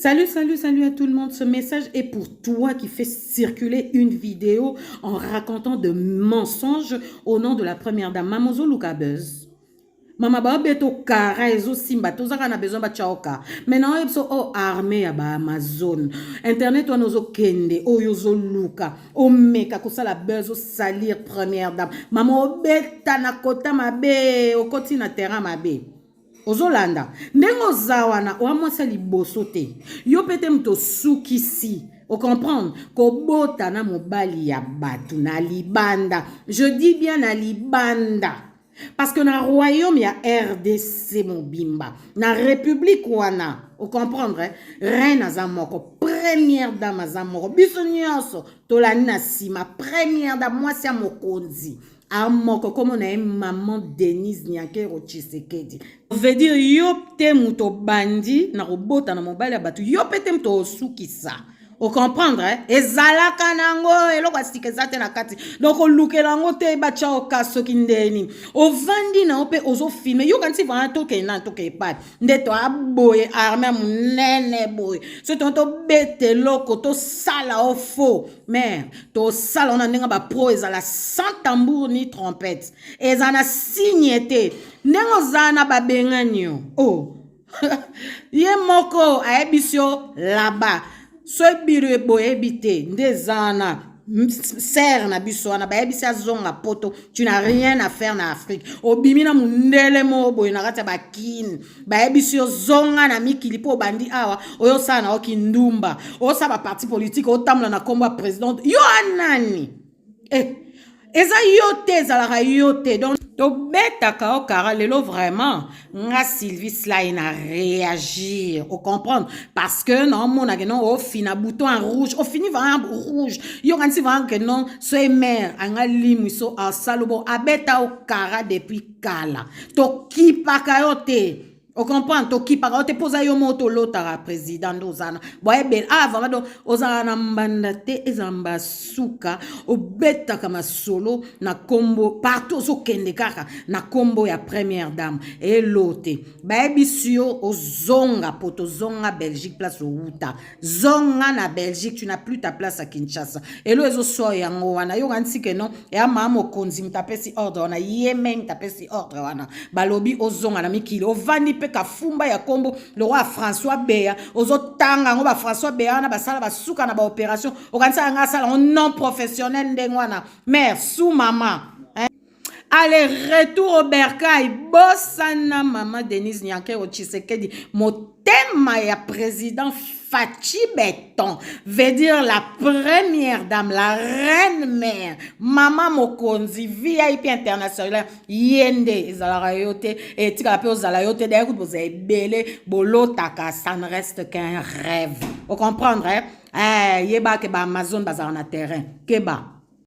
Salut, salut, salut à tout le monde. Ce message est pour toi qui fais circuler une vidéo en racontant de mensonges au nom de la première dame. Mama ozoluka buzz. Mama baobeto kara ezosimba tozaka na besoin batya oka maintenant oyebi so o armée ya baamazone internet wana ozokende oyo ozoluka omeka kosala buzz osalir première dame. Mama, obeta na kota mabe, okoti na terrain mabe. Ozolanda ndenge oza wana, oya mwasi ya liboso te, yo mpe te moto osukisi. Ocomprendre kobota na mobali ya bato na libanda, je dis bien na libanda, parce que na royaume ya RDC mobimba, na république wana, ocomprendre, reine aza moko, première dame aza moko. Biso nyonso tolandi na nsima première dame, mwasi ya mokonzi amoko, kombo na ye Maman Denise Nyankero Tshisekedi. Veut dire yo te moto obandi na kobota na mobali ya bato, yo mpe te moto osukisa. Ocomprendre, ezalaka nango eloko ya sika eza te na kati. Donc olukela yango te, batya oka soki ndeni ovandi na yo mpe ozofilme. Yoka nti vana tokende na toke epai nde toaboye arme ya monene boye. Soki tongo tobeta eloko, tosala o faux mare, tosala wana ndenge bapro ezala sans tambour ni trompette, eza na signe te. Ndenge ozala na babengani yo, oh, ye moko ayebisi yo laba so ebilo boyebi te nde eza wana. Sere na biso wana bayebisi azonga Poto, tu n'as rien à faire na Afrique. Obimi na mondele moko boye na kati ya bakini, bayebisi yo zonga na mikili mpo obandi awa oyo osala na yo kindumba, osala baparti politique, otambola na nkombo ya présidente. Yo anani eh, eza yo te, ezalaka yo te. Donc tobetaka okara lelo. Vraiment, nga Sylvie Slay na réagir, ocomprendre, parce que naomonake non, ofina bouton en rouge, ofini vraiment rouge. Yokanisi vraiment ke non, so emare anga limwi so asalo bo abeta okara depuis kala. Tokipaka yo te, ocomprendre, tokipaka yo te mpo oza yo moko. Tolotaka président nde oza na boyebele. Ah, vraiment, donc ozala na mbanda te, ezala mbasuka. Obetaka masolo na nkombo partout, ozokende kaka na nkombo ya première dame. Elo te, bayebisi yo ozonga po tozonga Belgique, place owuta, zonga na Belgique, tu n'as plus ta place à Kinshasa. Elo ezoswa yango wana. Yoka ntike non, eya maa mokonzi moto apesi ordre wana, ye me moto apesi ordre wana. Balobi ozonga na mikili, ovandi mpe kafumba ya nkombo lokwa ya François Beya, ozotanga yango. Ba François Beya wana basala basuka na baopération, okanisa yanga asala yango non professionnel ndenge wana. Mare su mama, hein? Allez, retour au bercail. Bosana Mama Denise Nyankero Tshisekedi, motema ya président Fatshi Béton, veut dire la première dame, la reine mère, Mama Mokonzi, VIP international. Ye nde ezalaka yo te, etikala mpe ozala yo te. D'ailleurs kutu bozala ebele bolotaka, ça ne reste qu'un rêve. Ocomprendre, hein? Eh, yeba ke baamazone bazalaka na terrain keba.